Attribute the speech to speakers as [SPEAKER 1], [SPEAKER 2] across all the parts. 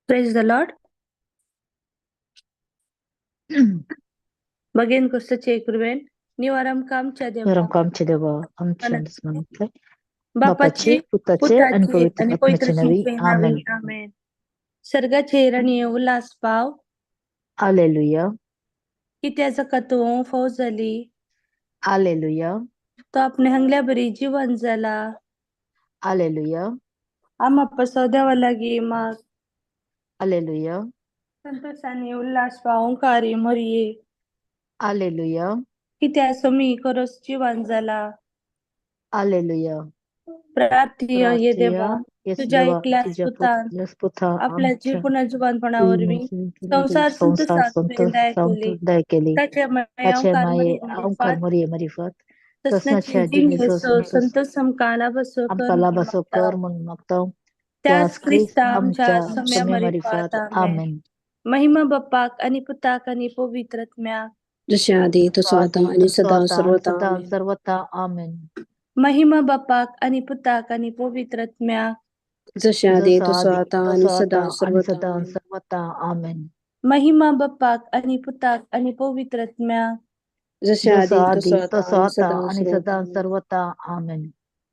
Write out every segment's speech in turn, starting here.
[SPEAKER 1] Praise the Lord. बगेन कुस्ताचे कृपेन निवार आमकां आमच्या देवा
[SPEAKER 2] आमकां आमच्या देवा आमच्या मनांतले
[SPEAKER 1] बापाचे
[SPEAKER 2] बापाचे पुताचे आणि
[SPEAKER 1] पुताचे
[SPEAKER 2] पवित्र
[SPEAKER 1] आणि पवित्र
[SPEAKER 2] आत्म्याचे नावे
[SPEAKER 1] आत्म्याचे नावे
[SPEAKER 2] आमेन.
[SPEAKER 1] आमेन. सर्गाचे राणी उल्हास पाव
[SPEAKER 2] आलेलुया.
[SPEAKER 1] कित्या जाका तूं फौज जाली
[SPEAKER 2] आलेलुया.
[SPEAKER 1] तो आपणे हंगल्या बरी जिवन जाला.
[SPEAKER 2] आलेलुया.
[SPEAKER 1] आमा पासो देवा लागीं माग.
[SPEAKER 2] आलेलुया.
[SPEAKER 1] संतोषाने उल्हास पाव ओंकारी मरये
[SPEAKER 2] आलेलुया.
[SPEAKER 1] कित्या समी खरोच जिवन जाला.
[SPEAKER 2] आलेलुया.
[SPEAKER 1] प्रार्थीय ये देवा
[SPEAKER 2] येस
[SPEAKER 1] तुझ्या
[SPEAKER 2] देवा
[SPEAKER 1] एकल्याच
[SPEAKER 2] तुझ्या
[SPEAKER 1] पुतान
[SPEAKER 2] पुता
[SPEAKER 1] आपल्या
[SPEAKER 2] आमच्या
[SPEAKER 1] जीवना जिवनपणा वरवीं संवसार
[SPEAKER 2] संसार
[SPEAKER 1] संतोषात तुवें दाय केली
[SPEAKER 2] दाय केली.
[SPEAKER 1] ताचे माये
[SPEAKER 2] ताचे
[SPEAKER 1] ओंकार
[SPEAKER 2] माये
[SPEAKER 1] मरये
[SPEAKER 2] ओंकार
[SPEAKER 1] मारिफात
[SPEAKER 2] मरिये मारिफात
[SPEAKER 1] ससनाची
[SPEAKER 2] ससनाच्या
[SPEAKER 1] जिणेचो
[SPEAKER 2] जिणेचो
[SPEAKER 1] संतोष आमकां लाभसो कर
[SPEAKER 2] आमकां
[SPEAKER 1] म्हूण
[SPEAKER 2] लाभासो
[SPEAKER 1] मागता.
[SPEAKER 2] कर म्हूण मागता.
[SPEAKER 1] त्याच
[SPEAKER 2] त्याच ख्रिस्त
[SPEAKER 1] क्रिस्ता आमच्या
[SPEAKER 2] आमच्या
[SPEAKER 1] सम्या
[SPEAKER 2] सम्या
[SPEAKER 1] मारिफात
[SPEAKER 2] मारिफात
[SPEAKER 1] आमेन.
[SPEAKER 2] आमेन.
[SPEAKER 1] महिमा बाप्पाक आणि पुताक आणि पवित्र आत्म्याक
[SPEAKER 3] जशें आदी तसो आतां
[SPEAKER 2] आदी
[SPEAKER 3] आनी
[SPEAKER 2] तसो
[SPEAKER 3] सदां
[SPEAKER 2] आतां आनी
[SPEAKER 3] सर्वता
[SPEAKER 2] सदां
[SPEAKER 3] आमेन.
[SPEAKER 2] सर्वता आमेन.
[SPEAKER 1] महिमा बापाक आणि पुताक आणि पवित्र आत्म्याक
[SPEAKER 3] जशें आदी
[SPEAKER 2] जसो
[SPEAKER 3] तसो
[SPEAKER 2] आदी
[SPEAKER 3] आतां आनी
[SPEAKER 2] तसो आतां
[SPEAKER 3] सदां
[SPEAKER 2] आनी
[SPEAKER 3] सर्वता
[SPEAKER 2] सदां
[SPEAKER 3] आमेन.
[SPEAKER 2] सर्वता आमेन.
[SPEAKER 1] महिमा बाप्पाक आणि पुताक आणि पवित्र आत्म्याक
[SPEAKER 3] जशें
[SPEAKER 2] जसो
[SPEAKER 3] आदी
[SPEAKER 2] आदी
[SPEAKER 3] तसो आतां
[SPEAKER 2] तसो
[SPEAKER 3] आनी
[SPEAKER 2] आतां
[SPEAKER 3] सदां
[SPEAKER 2] आनी
[SPEAKER 3] सर्वता
[SPEAKER 2] सदां
[SPEAKER 3] आमेन.
[SPEAKER 2] सर्वता आमेन.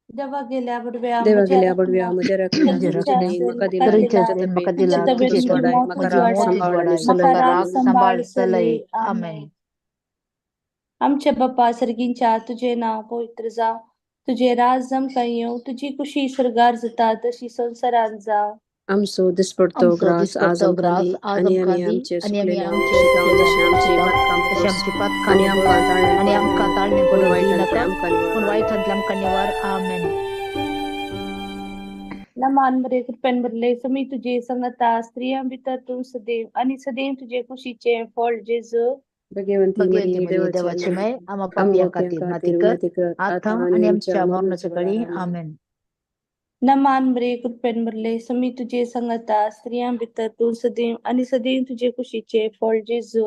[SPEAKER 1] देवा गेल्या बडव्या
[SPEAKER 3] देवा
[SPEAKER 1] म्हज्या
[SPEAKER 3] गेल्या बडव्या
[SPEAKER 1] रखण्या
[SPEAKER 3] म्हज्या रखण्या
[SPEAKER 2] म्हज्या
[SPEAKER 3] तुजे
[SPEAKER 1] तरीच्या
[SPEAKER 2] रखण्या
[SPEAKER 3] दयेन म्हाका
[SPEAKER 1] म्हाका
[SPEAKER 3] दिला
[SPEAKER 2] तरीच्या
[SPEAKER 3] तुजे
[SPEAKER 1] दिला
[SPEAKER 2] दयेन म्हाका
[SPEAKER 3] तबेन
[SPEAKER 2] दिला
[SPEAKER 1] तुजे तबेन
[SPEAKER 2] तुजे
[SPEAKER 3] म्हजी
[SPEAKER 1] म्हजी
[SPEAKER 2] तबेन
[SPEAKER 3] मोत
[SPEAKER 1] मौत
[SPEAKER 3] म्हाका
[SPEAKER 2] म्हजी
[SPEAKER 3] राख
[SPEAKER 2] मौत
[SPEAKER 1] उजवाडाय
[SPEAKER 3] सांबाळ आनी
[SPEAKER 2] उजवाडाय
[SPEAKER 1] म्हाका
[SPEAKER 3] सलय
[SPEAKER 2] म्हाका
[SPEAKER 1] राख
[SPEAKER 2] राख
[SPEAKER 3] आमेन.
[SPEAKER 1] सांबाळ
[SPEAKER 2] सांबाळ
[SPEAKER 1] सलय
[SPEAKER 2] सलय
[SPEAKER 1] आमेन.
[SPEAKER 2] आमेन.
[SPEAKER 1] आमच्या बापा सर्गींच्या तुजें नांव पवित्र जावं तुजें राज आमकां येवं तुजी कुशी सर्गार जाता तशी संवसारांत जावं.
[SPEAKER 3] आमचो दिसपडतो
[SPEAKER 2] आमचो
[SPEAKER 3] ग्रास आज
[SPEAKER 2] दिसपडतो
[SPEAKER 3] आमकां
[SPEAKER 2] ग्रास
[SPEAKER 3] दी
[SPEAKER 2] आज
[SPEAKER 3] आनी
[SPEAKER 2] आमकां
[SPEAKER 3] आमी
[SPEAKER 2] दी
[SPEAKER 3] आमचे
[SPEAKER 2] आनी आमी
[SPEAKER 3] चुकलेले
[SPEAKER 2] आमचे
[SPEAKER 3] शिताव
[SPEAKER 2] चुकलेले
[SPEAKER 3] तशें आमची
[SPEAKER 2] शिताव
[SPEAKER 3] पातकां
[SPEAKER 2] तशें
[SPEAKER 3] बोगस
[SPEAKER 2] आमची पातकां
[SPEAKER 3] आनी
[SPEAKER 2] बोगस
[SPEAKER 3] आमकां ताळणे
[SPEAKER 2] आनी
[SPEAKER 3] पडूं
[SPEAKER 2] आमकां
[SPEAKER 3] दिनाका
[SPEAKER 2] ताळणे
[SPEAKER 3] पूण
[SPEAKER 2] पडूं
[SPEAKER 3] वायटांतले
[SPEAKER 2] दिनाका
[SPEAKER 3] आमकां
[SPEAKER 2] पूण
[SPEAKER 3] निवार.
[SPEAKER 2] वायटांतले आमकां निवार आमेन.
[SPEAKER 1] नमान बरे कृपेन भरले समी तुजे संगता स्त्रियां भितर तूं सदैव आणि सदैव तुजे कुशीचें फळ जेजू.
[SPEAKER 3] भगवंती
[SPEAKER 2] भगवंती
[SPEAKER 3] मरिये
[SPEAKER 2] मरिये
[SPEAKER 3] देवाची
[SPEAKER 2] देवाची
[SPEAKER 3] माय
[SPEAKER 2] माय आमा
[SPEAKER 3] आम
[SPEAKER 2] पापयां
[SPEAKER 3] पापयां
[SPEAKER 2] खातीर माती
[SPEAKER 3] खातीर
[SPEAKER 2] कर
[SPEAKER 3] विनंती कर
[SPEAKER 2] आतां
[SPEAKER 3] आतां
[SPEAKER 2] आनी
[SPEAKER 3] आनी
[SPEAKER 2] आमच्या
[SPEAKER 3] आमच्या
[SPEAKER 2] मरणाच्या
[SPEAKER 3] मरणाच्या
[SPEAKER 2] घडी
[SPEAKER 3] वेळार आमेन.
[SPEAKER 2] आमेन.
[SPEAKER 1] नमान बरे कृपेन भरले समी तुजे संगता स्त्रियां भितर तूं सदैव आणि सदैव तुजे कुशीचें फळ जेजू.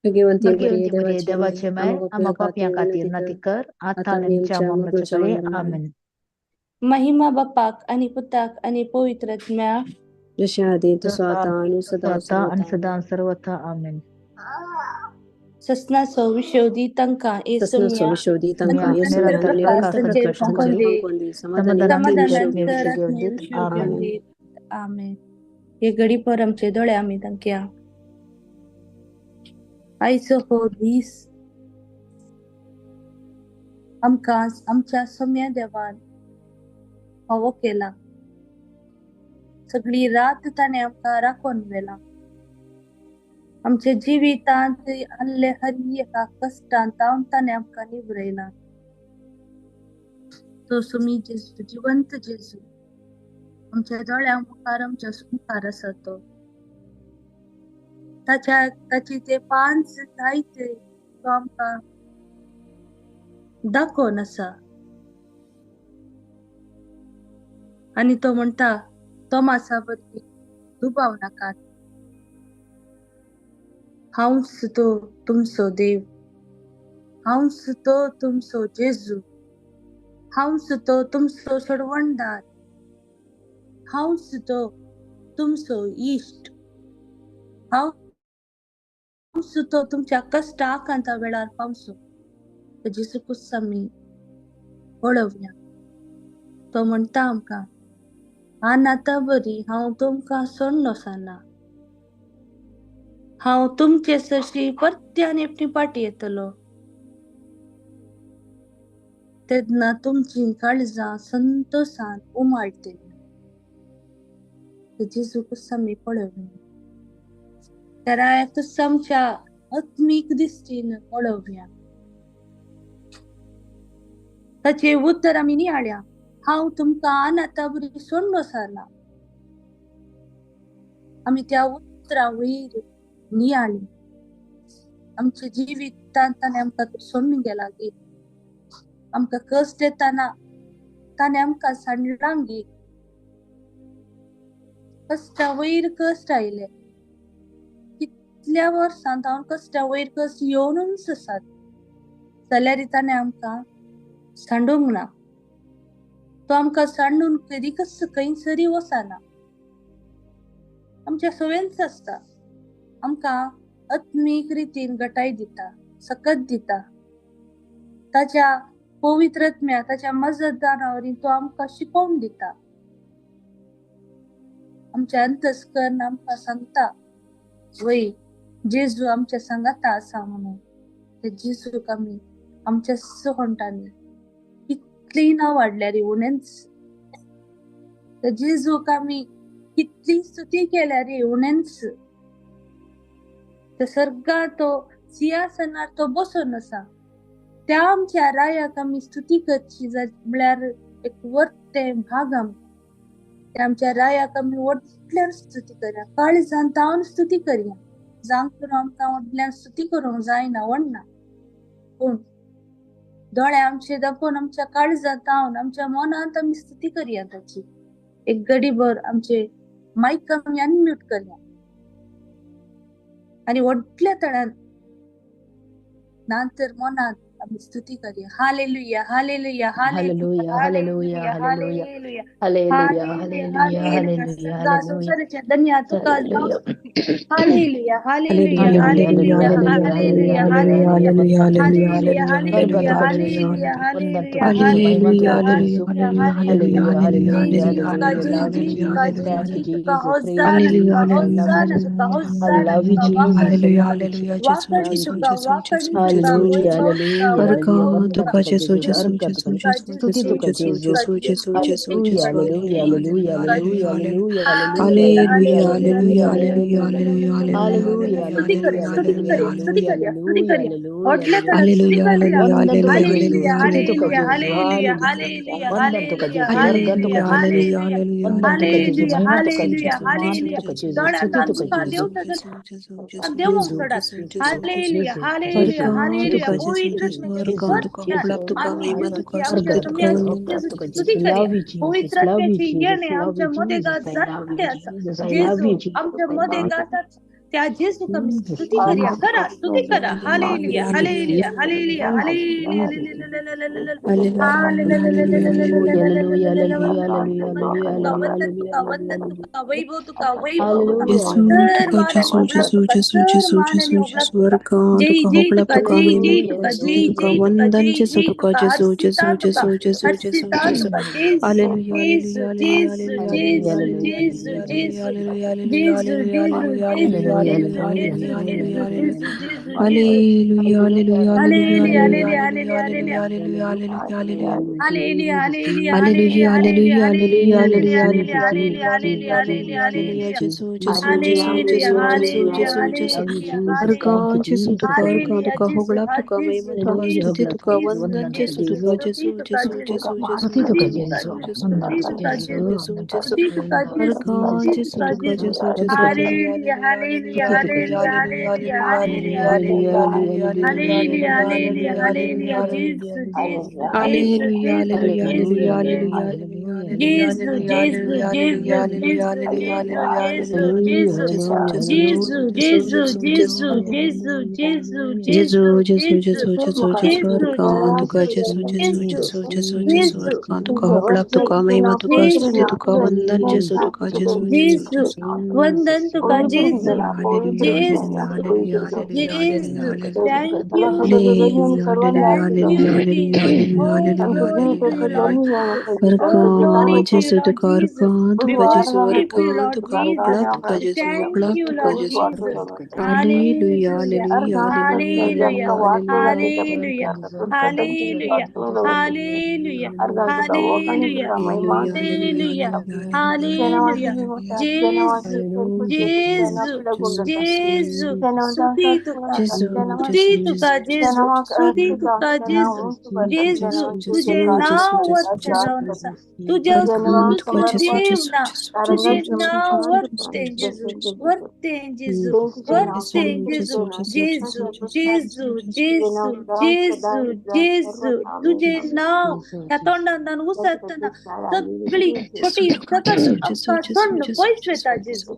[SPEAKER 3] भगवंती मरिये
[SPEAKER 2] भगवंती मरिये
[SPEAKER 3] देवाची माय
[SPEAKER 2] देवाची माय
[SPEAKER 3] आम
[SPEAKER 2] आमा
[SPEAKER 3] पापयां
[SPEAKER 2] पापयां
[SPEAKER 3] खातीर
[SPEAKER 2] खातीर
[SPEAKER 3] विनंती
[SPEAKER 2] नाती
[SPEAKER 3] कर
[SPEAKER 2] कर आतां
[SPEAKER 3] आतां
[SPEAKER 2] आनी
[SPEAKER 3] आनी
[SPEAKER 2] आमच्या
[SPEAKER 3] आमच्या
[SPEAKER 2] मरणाच्या
[SPEAKER 3] मरणाच्या
[SPEAKER 2] घडी
[SPEAKER 3] वेळार आमेन.
[SPEAKER 2] आमेन.
[SPEAKER 1] महिमा बापाक आणि पुताक आणि पवित्र आत्म्याक
[SPEAKER 3] जशें आदी तसो
[SPEAKER 2] जसो
[SPEAKER 3] आतां
[SPEAKER 2] आदी
[SPEAKER 3] आनी
[SPEAKER 2] तसो
[SPEAKER 3] सदां
[SPEAKER 2] आतां आनी
[SPEAKER 3] सर्वता
[SPEAKER 2] सदां
[SPEAKER 3] आमेन.
[SPEAKER 2] सर्वथा आमेन.
[SPEAKER 1] ससनाचो विशेव दी तांकां
[SPEAKER 3] तसनाचो
[SPEAKER 1] येसम्या
[SPEAKER 3] विशेव दी तांकां
[SPEAKER 2] सम्या
[SPEAKER 3] येसम्या
[SPEAKER 1] निरंतर
[SPEAKER 2] निरंतर
[SPEAKER 3] निरंतर
[SPEAKER 2] प्रकाश
[SPEAKER 1] प्रकाश तांचेर
[SPEAKER 3] प्रकाश
[SPEAKER 2] तांचेर
[SPEAKER 3] तांचेर
[SPEAKER 1] फांकून दी
[SPEAKER 3] फांकून दी समाधानी
[SPEAKER 2] समाधानान
[SPEAKER 1] समाधानान
[SPEAKER 2] आत्मे
[SPEAKER 1] तर
[SPEAKER 2] विशेव
[SPEAKER 1] आत्मे
[SPEAKER 2] घेवन दीत
[SPEAKER 1] विशेव
[SPEAKER 2] आमेन.
[SPEAKER 1] घेवन
[SPEAKER 3] आमेन.
[SPEAKER 1] दीत आमेन. हे घडी पर आमचे दोळे आमी तांकया. आयचो हो दीस आमकां आमच्या सोम्या देवान फावो केला. सगळी रात ताणें आमकां राखून व्हेला. आमच्या जिवितांत आल्ले हर एका कश्टांत तावन ताणें आमकां निवरयला. तो सुमी जेजू जिवंत जेजू आमच्या दोळ्यां मुखार आमच्या मुखार आसा तो. ताच्या ताची ते पांच जायते तो आमकां दाखोवन आसा आनी तो म्हणटा तोमासा बरी दुबाव नाकात हांवच तो तुमचो देव हांवच तो तुमचो जेजू हांवच तो तुमचो सोडवणदार हांवच तो तुमचो इश्ट हांवच तो तुमच्या कश्टा आकांता वेळार पावसो. जेजूकूच आमी पळोवया. तो म्हणटा आमकां आनाता बरी हांव तुमकां सोडनोसाना हांव तुमचे सरशी परत्यान एकटी पाटी येतलो तेन्ना तुमची काळजां संतोसान उमाळटली. जेजूकूच आमी पळोवया. त्या रायाकूच आमच्या आत्मीक दिश्टीन पळोवया. ताचे उतर आमी नियाळया हांव तुमकां अनाथा बरी सोडनोसाना. आमी त्या उतरां वयर नियाळी आमच्या जिवितांत ताणें आमकां सोडून गेला गे. आमकां कश्ट येताना ताणें आमकां सांडलां गे. कश्टा वयर कश्ट आयले कितल्या वर्सां हांव कश्टा वयर कश्ट येवनूच आसात जाल्यार ताणें आमकां सांडूंक ना. तो आमकां सांडून कदीकच खंयसरी वचना. आमच्या सवेंच आसता, आमकां आत्मीक रितीन गटाय दिता, सकत दिता. ताच्या पवित्र आत्म्या, ताच्या मजतदारावरी तो आमकां शिकोवन दिता. आमच्या अंतस्कर्ण आमकां सांगता, वय जेजू आमच्या सांगाता आसा म्हणून. ते जेजूक आमी आमच्या सोंटांनी कितली नांव वाडल्यार उणेंच, ते जेजूक आमी कितली स्तुती केल्यार उणेंच. ते सर्गात तो सिंहासनार तो बसून आसा, त्या आमच्या रायाक आमी स्तुती करची म्हळ्यार एक वर्तें भाग आमकां. त्या आमच्या रायाक आमी व्हडल्यान स्तुती करया, काळजान तावन स्तुती करया. जावंक करून आमकां व्हडल्यान स्तुती करूंक जायना, व्हडना, पूण दोळे आमचे दाखोवन आमच्या काळजान तावन आमच्या मनांत आमी स्तुती करया ताची. एक गडीभर आमचे मायक आमी अनम्यूट करया आनी व्हडल्या तळ्यान ना तर मनांत आमी स्तुती करया. Hallelujah, hallelujah,
[SPEAKER 2] hallelujah, hallelujah, hallelujah, hallelujah, hallelujah, hallelujah,
[SPEAKER 1] संसाराच्या धन्या तुका hallelujah, hallelujah, hallelujah, hallelujah, hallelujah, hallelujah, hallelujah, त्या जेजूक आमी स्तुती करया, करा स्तुती करा. Hallelujah, hallelujah, hallelujah, hallelujah. वैभव तुका, वैभव जय जय तुका, जय जय तुका, जय जय तुका, जय तुका, जेजू, जेजू, जेजू, जेजू, जेजू, जेजू, जेजू,
[SPEAKER 3] Hallelujah, hallelujah, hallelujah, hallelujah, hallelujah, hallelujah, hallelujah, hallelujah, hallelujah, Gesù, Gesù, Gesù, Gesù, Gesù, Gesù, Gesù. अर्गां Gesù तुका, अर्गां तुका, होगळा तुका, महिमा तुका, स्तुती तुका, वंदन Gesù तुका, Gesù, Gesù, Gesù, Gesù, Gesù, Gesù, Gesù, Gesù, अर्गां Gesù तुका, Gesù, Gesù,
[SPEAKER 1] hallelujah, hallelujah, hallelujah, hallelujah, hallelujah, hallelujah, hallelujah, Gesù, Gesù,
[SPEAKER 3] hallelujah, hallelujah, hallelujah,
[SPEAKER 1] Gesù, Gesù, Gesù, Gesù, Gesù, Gesù, Gesù, Gesù, Gesù,
[SPEAKER 3] Gesù, Gesù, Gesù, Gesù, Gesù, अर्गां तुका, Gesù, Gesù, Gesù, Gesù, Gesù, अर्गां तुका, होगळा तुका, महिमा तुका, स्तुती तुका, वंदन Gesù तुका, Gesù, Gesù,
[SPEAKER 1] Gesù, वंदन तुका, Gesù, Gesù, Gesù, thank you, thank you, oh glory to you, Lord Jesus, oh glory to you,
[SPEAKER 3] Gesù
[SPEAKER 1] Lord
[SPEAKER 3] तुका,
[SPEAKER 1] Jesus,
[SPEAKER 3] अर्गां
[SPEAKER 1] we
[SPEAKER 3] तुका, Gesù,
[SPEAKER 1] worship you,
[SPEAKER 3] अर्गां
[SPEAKER 1] Lord
[SPEAKER 3] तुका,
[SPEAKER 1] Jesus,
[SPEAKER 3] होगळा तुका,
[SPEAKER 1] we
[SPEAKER 3] Gesù,
[SPEAKER 1] thank
[SPEAKER 3] होगळा
[SPEAKER 1] you,
[SPEAKER 3] तुका,
[SPEAKER 1] Lord
[SPEAKER 3] Gesù.
[SPEAKER 1] Jesus.
[SPEAKER 3] Hallelujah,
[SPEAKER 1] Hallelujah,
[SPEAKER 3] hallelujah,
[SPEAKER 1] hallelujah,
[SPEAKER 3] hallelujah,
[SPEAKER 1] hallelujah, hallelujah, hallelujah, hallelujah, hallelujah. Gesù, Gesù, Gesù, स्तुती तुका, स्तुती तुका, Gesù, स्तुती तुका, Gesù, Gesù, तुझे नाव वरचें जावन आसा, तुज्या दुसरो देव ना, तुझे नाव वरतें जेजू, वरतें जेजू, वरतें जेजू, जेजू, जेजू, जेजू, जेजू, जेजू, तुझे नाव ह्या तोंडांतल्यान उसतना सगळी खोटी सकट आमकां तोंड पयस वता जेजू.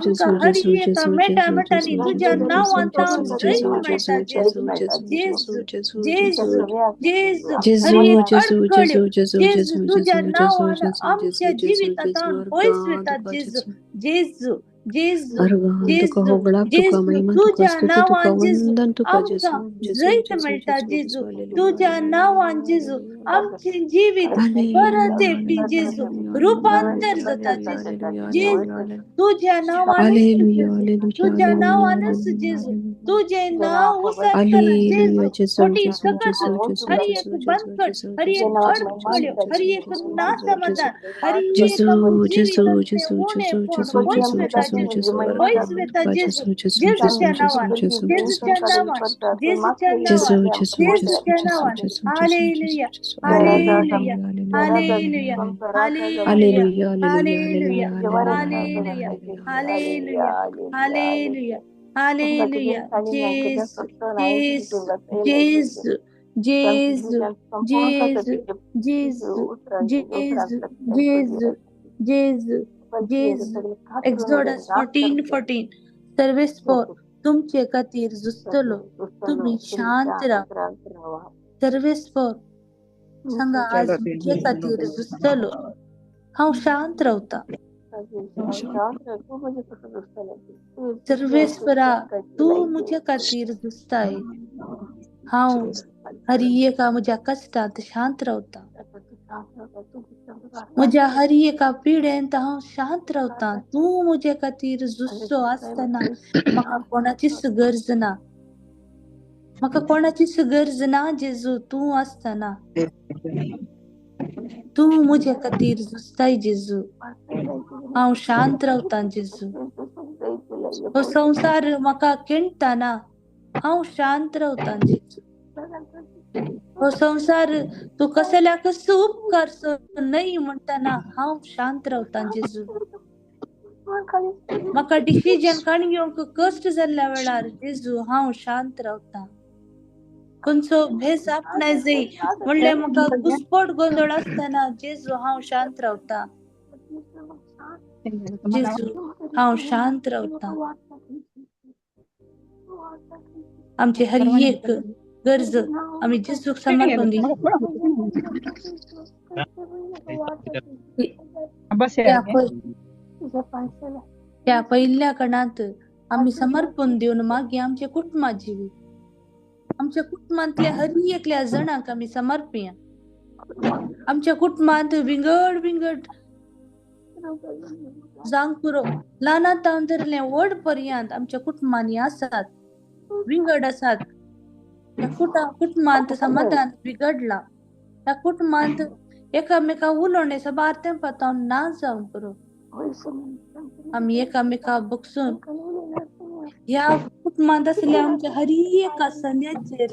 [SPEAKER 1] आमकां हर एका मेटा मेटांनी तुज्या नांवान तावन जैत मेळटा जेजू, जेजू, जेजू, जेजू, हर एक अडखळ्यो जेजू तुज्या नांवान आमच्या जिवितांत पयस वता जेजू, जेजू. जेजू
[SPEAKER 3] अर्गान तुका
[SPEAKER 1] जेजू
[SPEAKER 3] होगळाप तुका
[SPEAKER 1] जेजू
[SPEAKER 3] महिमा तुका
[SPEAKER 1] तुज्या
[SPEAKER 3] स्तुती तुका
[SPEAKER 1] नांवान जेजू
[SPEAKER 3] वंदन तुका
[SPEAKER 1] आमकां
[SPEAKER 3] जेजू जेजू
[SPEAKER 1] जैत
[SPEAKER 3] जेजू
[SPEAKER 1] मेळटा
[SPEAKER 3] जेजू
[SPEAKER 1] जेजू
[SPEAKER 3] जेजू हालेलुया
[SPEAKER 1] तुज्या
[SPEAKER 3] हालेलुया
[SPEAKER 1] नांवान जेजू
[SPEAKER 3] हालेलुया
[SPEAKER 1] आमचें जिवीत
[SPEAKER 3] हालेलुया
[SPEAKER 1] परत एकटी
[SPEAKER 3] हालेलुया
[SPEAKER 1] जेजू
[SPEAKER 3] हालेलुया
[SPEAKER 1] रुपांतर जाता
[SPEAKER 3] हालेलुया
[SPEAKER 1] जेजू
[SPEAKER 3] हालेलुया
[SPEAKER 1] जेजू
[SPEAKER 3] हालेलुया
[SPEAKER 1] तुज्या नांवानच
[SPEAKER 3] हालेलुया
[SPEAKER 1] जेजू
[SPEAKER 3] हालेलुया
[SPEAKER 1] तुज्या
[SPEAKER 3] हालेलुया
[SPEAKER 1] नांवानच
[SPEAKER 3] हालेलुया
[SPEAKER 1] जेजू
[SPEAKER 3] हालेलुया
[SPEAKER 1] तुजें नांव उसारतना
[SPEAKER 3] हालेलुया
[SPEAKER 1] जेजू
[SPEAKER 3] जेजू
[SPEAKER 1] कोटी
[SPEAKER 3] जेजू
[SPEAKER 1] सकत
[SPEAKER 3] जेजू जेजू
[SPEAKER 1] हर
[SPEAKER 3] जेजू
[SPEAKER 1] एक
[SPEAKER 3] जेजू
[SPEAKER 1] बंदकट
[SPEAKER 3] जेजू
[SPEAKER 1] हर
[SPEAKER 3] जेजू
[SPEAKER 1] एक
[SPEAKER 3] जेजू
[SPEAKER 1] अडखळ्यो
[SPEAKER 3] जेजू
[SPEAKER 1] हर
[SPEAKER 3] जेजू
[SPEAKER 1] एक
[SPEAKER 3] जेजू
[SPEAKER 1] ना
[SPEAKER 3] जेजू
[SPEAKER 1] समाधान हर
[SPEAKER 3] जेजू
[SPEAKER 1] एक आमच्या
[SPEAKER 3] जेजू
[SPEAKER 1] जिवितांतलें
[SPEAKER 3] जेजू जेजू
[SPEAKER 1] उणेपण
[SPEAKER 3] जेजू
[SPEAKER 1] पयस
[SPEAKER 3] जेजू
[SPEAKER 1] वता
[SPEAKER 3] जेजू
[SPEAKER 1] जेजू
[SPEAKER 3] जेजू
[SPEAKER 1] पयस
[SPEAKER 3] अर्गान
[SPEAKER 1] वता
[SPEAKER 3] तुका
[SPEAKER 1] जेजू
[SPEAKER 3] जेजू जेजू
[SPEAKER 1] जेजूच्या
[SPEAKER 3] जेजू
[SPEAKER 1] नांवान
[SPEAKER 3] जेजू
[SPEAKER 1] जेजूच्या
[SPEAKER 3] जेजू
[SPEAKER 1] नांवान जेजूच्या
[SPEAKER 3] जेजू
[SPEAKER 1] नांवान
[SPEAKER 3] जेजू
[SPEAKER 1] जेजूच्या
[SPEAKER 3] जेजू
[SPEAKER 1] नांवान
[SPEAKER 3] जेजू जेजू
[SPEAKER 1] हालेलुया
[SPEAKER 3] जेजू hallelujah
[SPEAKER 1] hallelujah
[SPEAKER 3] hallelujah
[SPEAKER 1] hallelujah
[SPEAKER 3] hallelujah
[SPEAKER 1] hallelujah
[SPEAKER 3] hallelujah
[SPEAKER 1] hallelujah hallelujah hallelujah hallelujah जेजू जेजू जेजू जेजू जेजू जेजू जेजू जेजू जेजू एक्झोडस 14:14 सर्वेस्पोर तुमचे खातीर झुजतलो तुमी शांत राव सर्वेस्पोर सांगा आज म्हजे खातीर झुजतलो हांव शांत रावता सर्वेस्परा तूं म्हजे खातीर झुजताय हांव हर एका म्हज्या कश्टांत शांत रावता म्हज्या हर एका पिडेंत हांव शांत रावता तूं म्हजे खातीर झुजचो आसतना म्हाका कोणाचीच गरज ना म्हाका कोणाचीच गरज ना जेजू तूं आसतना तूं म्हजे खातीर झुजताय जेजू हांव शांत रावता जेजू हो संवसार म्हाका केणटाना हांव शांत रावता जेजू हो संवसार तूं कसल्याकच उपकारचो न्हय म्हणटना हांव शांत रावता जेजू म्हाका डिसिजन काडून घेवंक कश्ट जाल्ल्या वेळार जेजू हांव शांत रावता खंयचो भेस आपणाय जाय म्हणल्यार म्हाका घुस्पट गोंदळ आसतना जेजू हांव शांत रावता जेजू हांव शांत रावता आमची हर एक गरज आमी जेजूक समर्पण दी त्या पयल्या कणांत आमी समर्पण दिवन मागीर आमचे कुटुंबा जिवीत आमच्या कुटुंबांतल्या हर एकल्या जणांक आमी समर्पया आमच्या कुटुंबांत विंगड विंगड जावंक पुरो ल्हानांत धरलें व्हड पर्यंत आमच्या कुटुंबांनी आसात विंगड आसात त्या कुटुंबांत समाधान बिगडला त्या कुटुंबांत एकामेका उलोवणें साबार तेंपा ना जावंक पुरो आमी एकामेका बगसून ह्या कुटुंबांत आसल्या आमच्या हर एका संद्याचेर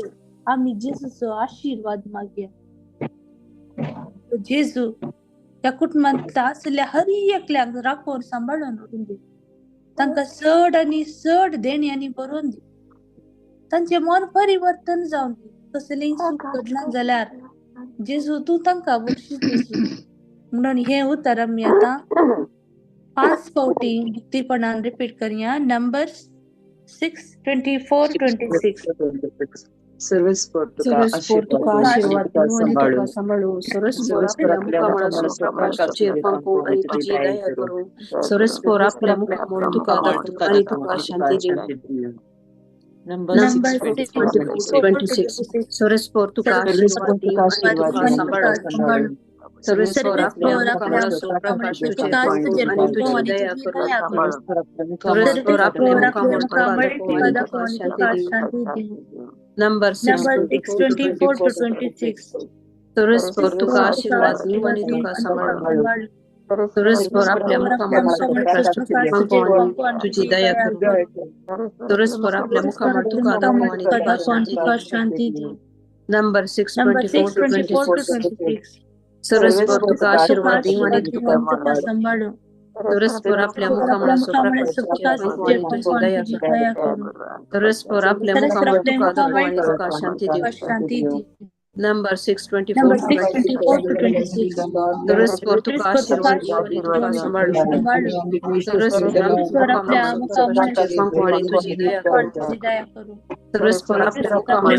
[SPEAKER 1] आमी जेजूचो आशिर्वाद मागया जेजू त्या कुटुंबांत आसल्या हर एकल्याक राखून सांबाळून व्हरून दी तांकां चड आनी चड देण्यांनी भरून दी तांचें मन परिवर्तन जावन दी कसलेंय चूक घडलां जाल्यार जेजू तूं तांकां बक्षीस जेजू म्हणून हें उतर आमी आतां 5 फावटी भक्तीपणान रिपीट करया. नंबर्स 6:24 26.
[SPEAKER 4] सर्वेस्पोर तुका आशीर्वाद दिवं आनी तुका सांबाळूं. सर्वेस्पोर आपल्या मुखामळाचो प्रकाश तुजेर फांकूं आनी तुजी दया करूं. सर्वेस्पोर आपल्या मुखामळ तुका दाखोवं आनी तुका शांती दिवं. नंबर 6:24 26. सर्वेस्पोर तुका आशीर्वाद दिवं आनी तुका सांबाळूं. सर्वेस्पोर आपल्या मुखामळाचो प्रकाश तुजेर फांकूं आनी तुजी दया करूं. सर्वेस्पोर आपल्या मुखामळ तुका दाखोवं आनी तुका शांती दिवं. नंबर
[SPEAKER 1] 6:24 26.
[SPEAKER 4] सर्वेस्पोर तुका आशीर्वाद दिवं आनी तुका सांबाळूं. सर्वेस्पोर आपल्या मुखामळाचो प्रकाश तुजेर फांकूं आनी तुजी दया करूं. सर्वेस्पोर आपल्या मुखामळ तुका दाखोवं आनी तुका शांती दिवं. नंबर 6:24 26. सर्वेस्पोर तुका आशीर्वाद दिवं आनी तुका सांबाळूं. सर्वेस्पोर आपल्या मुखामळाचो प्रकाश तुजेर फांकूं आनी तुजी दया करूं. सर्वेस्पोर आपल्या मुखामळ तुका दाखोवं आनी तुका शांती दिवं. नंबर 6:24 26. सर्वेस्पोर तुका आशीर्वाद दिवं आनी तुका सांबाळूं. सर्वेस्पोर आपल्या मुखामळ तुजेर फांकूं आनी तुजी दया करूं. सर्वेस्पोर आपल्या मुखामळ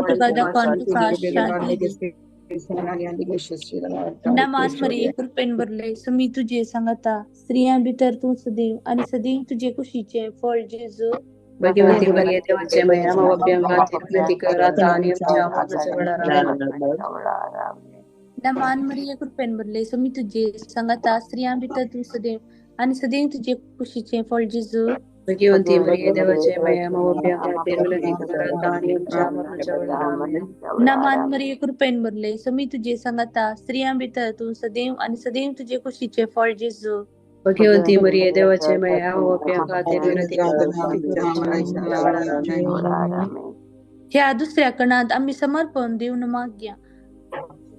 [SPEAKER 4] तुका दाखोवं आनी तुका शांती दिवं.
[SPEAKER 1] नमान मरिये कृपेन भरले समी तुझे सांगता स्त्रियां भितर तूं सदैव आणि सदैव तुझे कुशीचे फळ जेजू.
[SPEAKER 4] भगवती मरिये देवाचे माया माबाप्या खातीर विनंती कर आता आणि आमच्या मरणाच्या वेळार आमेन.
[SPEAKER 1] नमान मरिये कृपेन भरले समी तुझे सांगता स्त्रियां भितर तूं सदैव आणि सदैव तुझे कुशीचे फळ जेजू.
[SPEAKER 4] भगवती मरिये देवाचे माया माबाप्या खातीर विनंती कर आता आणि आमच्या मरणाच्या वेळार आमेन.
[SPEAKER 1] नमान मरिये कृपेन भरले समी तुझे सांगता स्त्रियां भितर तूं सदैव आणि सदैव तुझे कुशीचे फळ जेजू.
[SPEAKER 4] भगवती मरिये देवाचे माया माबाप्या खातीर विनंती कर आता आणि आमच्या मरणाच्या वेळार आमेन.
[SPEAKER 1] ह्या दुसऱ्या कणांत आम्ही समर्पण दिवन मागया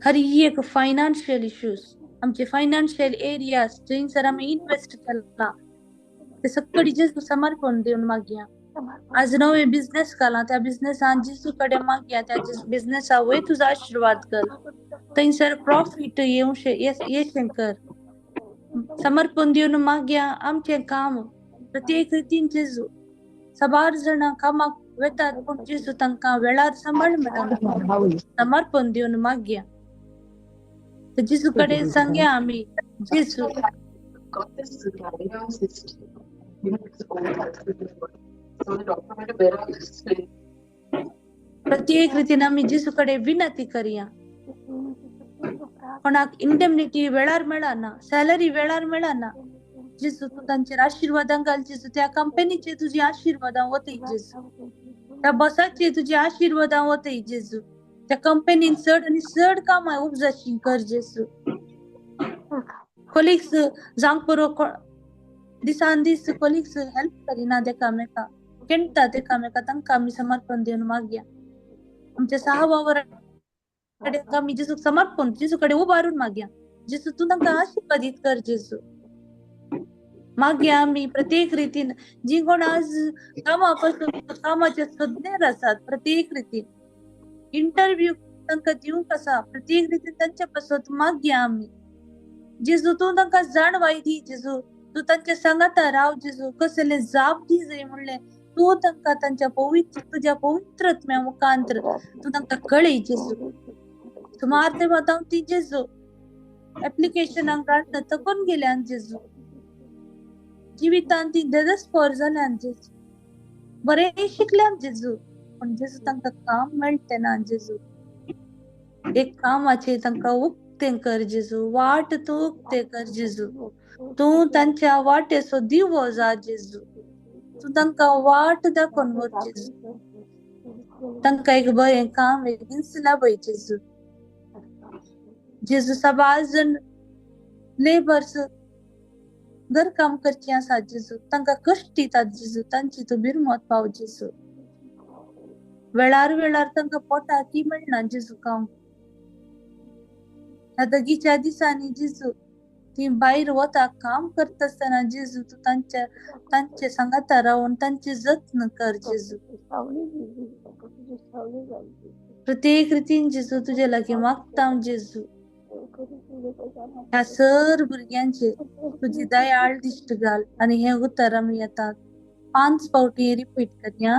[SPEAKER 1] हर एक फायनान्शियल इश्यूज आमचे फायनान्शियल एरियाज जंयसर आमी इन्वेस्ट केला ते सगळी जेजू समर्पण दिवन मागया. आज नवे बिझनेस घाला त्या बिझनेसान जेजू कडेन मागया त्या बिझनेसा वयर तुजो आशिर्वाद कर थंयसर प्रॉफीट येवशें येशें कर. समर्पण दिवन मागया आमचें काम प्रत्येक रितीन जेजू साबार जाणां कामाक वेतात पूण जेजू तांकां वेळार सांबाळ मेळना. समर्पण दिवन मागया जेजू कडेन सांगया आमी जेजू प्रत्येक रितीन आमी जेजू कडेन विनंती करया. कोणाक इंडेमनिटी वेळार मेळना सॅलरी वेळार मेळना जेजू तूं तांचेर आशिर्वादां घाल जेजू. त्या कंपनीचेर तुजी आशिर्वादां वतय जेजू त्या बसाचेर तुजी आशिर्वादां वतय जेजू. त्या कंपनीन चड आनी चड कामां उपजाशी कर जेजू. कोलिग्स जावंक पुरो दिसान दीस कोलिग्स हेल्प करिना एकामेका केणटात एकामेका तांकां आमी समर्पण दिवन मागया. आमच्या सहा आमी जेजूक समर्पण जेजू कडेन उबारून मागया जेजू तूं तांकां आशिर्वादीत कर जेजू. मागया आमी प्रत्येक रितीन जी कोण आज कामा पासून कामाचे सोदनेर आसात प्रत्येक रितीन इंटरव्यू तांकां दिवंक आसा प्रत्येक रितीन तांचे पासत मागया आमी जेजू. तूं तांकां जाणवाय दी जेजू तूं तांच्या सांगाता राव जेजू. कसले जाप दी जाय म्हणलें तूं तांकां तांच्या पवित्र तुज्या पवित्रत्म्या मुखांतर तूं तांकां कळय जेजू. सुमार तेव्हा हांव ती जेजू एप्लिकेशनाक घालून थकून गेल्यान जेजू. जिवितान ती देदस्पोर जाल्यान जेजू. बरें शिकल्यान जेजू पूण जेजू तांकां काम मेळटे ना जेजू. एक कामाचें तांकां उक्तें कर जेजू वाट तूं उक्तें कर जेजू. तूं तांच्या वाटेचो दिवो जा जेजू. तूं तांकां वाट दाखोवन व्हर जेजू. तांकां एक बरें काम बेगीन लाभय जेजू. जेजू साबार जण लेबर्स घर काम करचीं आसा जेजू तांकां कश्ट दितात जेजू तांची तूं बिरमत पाव जेजू. वेळार वेळार तांकां पोटाकी मेळना जेजू काम. ह्या दगीच्या दिसांनी जेजू ती भायर वता काम करता आसतना जेजू तूं तांच्या तांचे सांगाता रावन तांचे जत्न कर जेजू. प्रत्येक रितीन जेजू तुजे लागीं मागता हांव जेजू. ह्या सर भुरग्यांचे तुजी दयाळ दिश्ट घाल आनी हें उतर आमी येतात 5 फावटी रिपीट करया.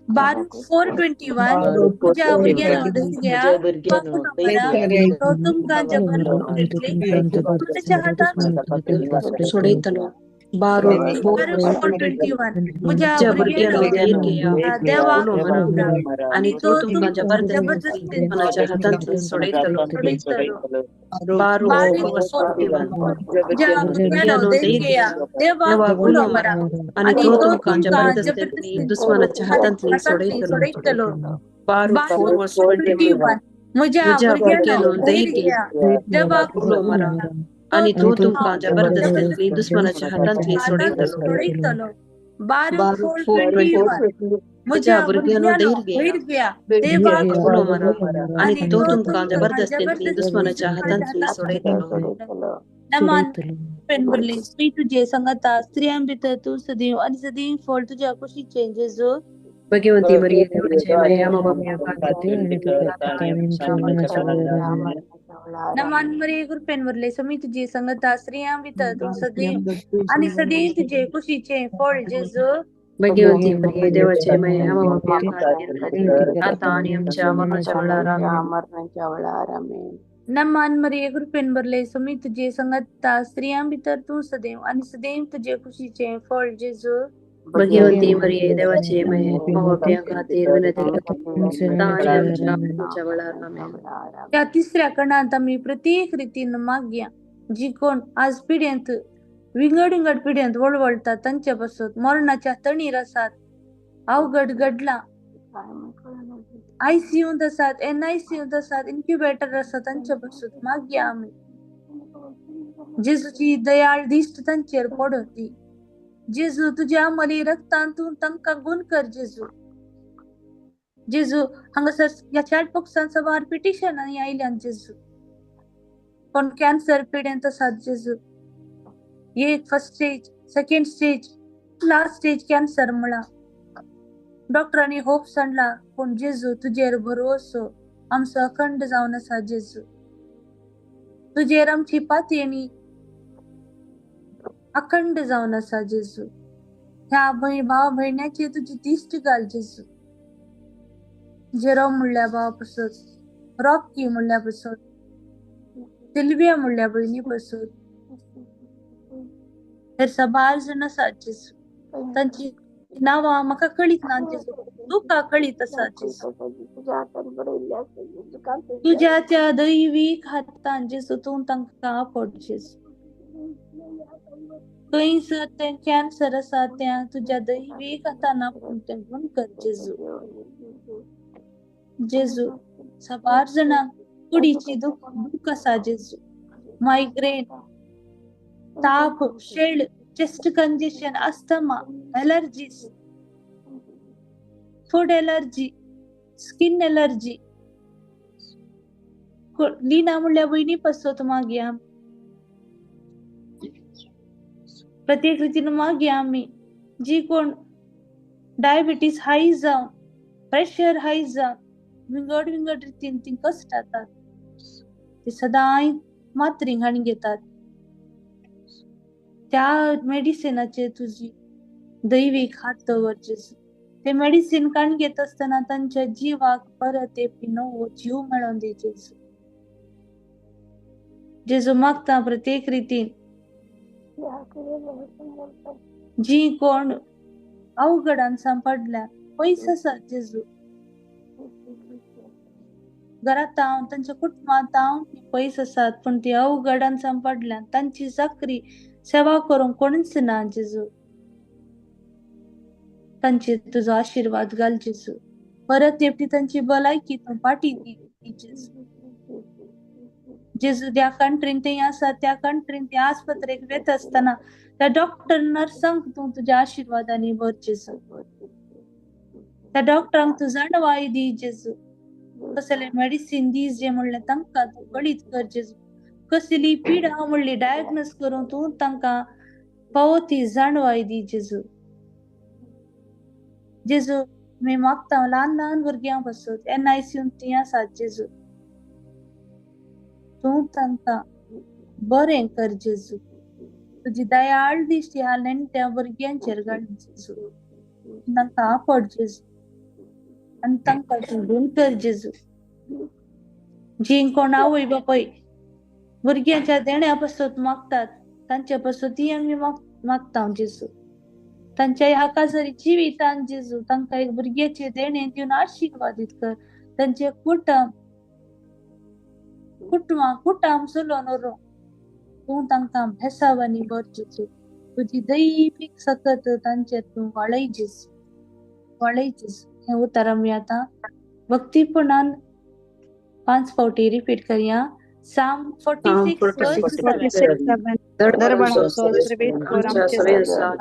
[SPEAKER 1] 12:421 तुज्या भुरग्यांनो धैर्य तो तुमकां जबरदस्ती तुज्या हातान
[SPEAKER 4] सोडयतलो. 12:421
[SPEAKER 1] म्हज्या
[SPEAKER 4] भुरग्यांनो धैर्य
[SPEAKER 1] देवाक
[SPEAKER 4] आनी तो तुमकां जबरदस्ती मनाच्या हातांतल्यान सोडयतलो. 12:421
[SPEAKER 1] म्हज्या भुरग्यांनो धैर्य देवाक उलो मारा
[SPEAKER 4] आनी तो तुमकां जबरदस्ती दुस्मानाच्या हातांतल्यान सोडयतलो. 12:421
[SPEAKER 1] म्हज्या भुरग्यांनो धैर्य देवाक
[SPEAKER 4] उलो मारा आनी तो तुमकां जबरदस्ती दुस्मानाच्या हातांतल्यान सोडयतलो.
[SPEAKER 1] 12:421 म्हज्या भुरग्यांनो धैर्य देवाक
[SPEAKER 4] उलो मारा आनी तो तुमकां जबरदस्ती दुस्मानाच्या हातांतल्यान सोडयतलो.
[SPEAKER 1] नमान भरली स्त्री तुझे संगता स्त्रियां भितर तूं सदैव आनी सदैव फळ तुज्या कुशीचें जेजू.
[SPEAKER 4] भगवंती मरिये देवाचे माया माबाप्या खातीर
[SPEAKER 1] नमान मरिये कृपेन भरले समी तुझे संगता स्त्रियां भितर तूं सदैव आनी सदैव तुझे कुशीचें फळ जेजू.
[SPEAKER 4] भगवती मरिये देवाचे माये, आम्हा पाप्यां खातीर आता आणि आमच्या मरणाच्या वेळार आमेन.
[SPEAKER 5] मरणाच्या वेळार आमेन.
[SPEAKER 1] नमान मरिये कृपेन भरले, स्वामी तुझे संगता, स्त्रियां भितर तूं सदैव आनी सदैव तुझे खुशीचें फळ जेजू.
[SPEAKER 4] भगवती मरिये देवाचे माये, आम्हा पाप्यां खातीर विनंती आता आणि आमच्या मरणाच्या वेळार आमेन.
[SPEAKER 1] त्या तिसऱ्या कणांत आमी प्रत्येक रितीन मागया जी कोण आज पिढ्यांत विंगड विंगड पिढ्यांत वळवळतात तांचे पासून मरणाच्या तणीर आसात, अवघड घडला, आयसीयूंत आसात, एनआयसीयूंत आसात, इन्क्युबेटर आसात, तांचे पासून मागया आमी. जेजूची दयाळ दिश्ट तांचेर पडूं दी. जेजू तुज्या अमली रक्तान तूं तांकां गुण कर जेजू. जेजू हांगासर ह्या चॅट बॉक्सान साबार पिटिशनां आयल्यान जेजू. कोण कॅन्सर पिडेंत आसात जेजू, एक first stage, second stage, last stage cancer म्हळां डॉक्टरांनी होप सांडला, पूण जेजू तुजेर भरवसो आमचो अखंड जावन आसा जेजू. तुजेर आमची पातयेणी अखंड जावन आसा जेजू. ह्या भाव भयण्याची तुजी दिश्ट घाल जेजू. जेरोम म्हणल्या भावा पासत, रॉकी म्हणल्या पासत, सिल्विया म्हणल्या भयणी पासत, हेर साबार जाण आसात जेजू. तांची नांवां म्हाका कळीत ना जेजू, तुका कळीत आसा जेजू. तुज्या त्या दैवीक हातान जेजू तूं तांकां आपट जेजू. खंयसर तें कॅन्सर आसा त्या तुज्या दैवीक हातान आपूण तें गुण कर जेजू. जेजू साबार जाणांक कुडीची दुख आसा जेजू, मायग्रेन, ताप, शेळ, chest congestion, asthma, allergies, food allergy, skin allergy. Leena म्हणल्या भयणी पासत मागया, प्रत्येक रितीन मागया आमी. जी कोण डायबिटीज हाय जावन, प्रेशर हाय जावन विंगड विंगड रितीन ती कश्ट जातात, ती सदांय मात्री घाण घेतात, त्या मेडिसिनाचेर तुजी दैवीक हात दवर जेजू. ते मेडिसिन काण घेत आसतना तांच्या जिवाक परत एक नवो जीव मेळोवन दी जेजू. जेजू मागता प्रत्येक रितीन जी कोण अवघडान सांपडल्या, पयस आसात जेजू, घरांत हांव तांच्या कुटुंबांत हांव पयस आसात, पूण ती अवघडान सांपडल्या, तांची चाकरी सेवा करूंक कोणूच ना जेजू. तांचेर तुजो आशिर्वाद घाल जेजू. परत एकटी तांची भलायकी तूं फाटी दी जेजू. जेजू ज्या कंट्रीन ते आसा त्या कंट्रीन ते आस्पत्रेक वता आसतना त्या डॉक्टर नर्सांक तूं तुज्या आशिर्वादांनी भर जेजू. त्या डॉक्टरांक तूं जाणवाय दी जेजू. कसलें मेडिसीन दी जे म्हणलें तांकां तूं कळीत कर जेजू. कसली पिडा म्हणली डायग्नोज करून तूं तांकां फावो ती जाणवाय दी जेजू. जेजू मी मागता ल्हान ल्हान भुरग्यां पासून एनआयसीयून ती आसात जेजू, तूं तांकां बरें कर जेजू. तुजी दयाळ दिश्टी ह्या नेणट्या भुरग्यांचेर घाल जेजू. तांकां आपट जेजू आनी तांकां तूं गुण कर जेजू. जी कोण आवय बापूय भुरग्यांच्या देण्या पासून मागतात तांचे पासून ती आमी मागता जेजू. तांच्या ह्या काजरी जिवितान जेजू तांकां एक भुरग्याचे देणें दिवन आशिर्वादीत कर. तांचे कुटुंब कुटुंबां कुटाम चलोवन व्हरूं तूं तांकां भेसावांनी भर जेजू. तुजी दैवीक सकत तांचेर तूं वाळय जेजू, वाळय जेजू. हें उतर आमी आतां भक्तीपणान 5 फावटी रिपीट करया. Psalm 46 verse 7.
[SPEAKER 3] Psalm 46 7.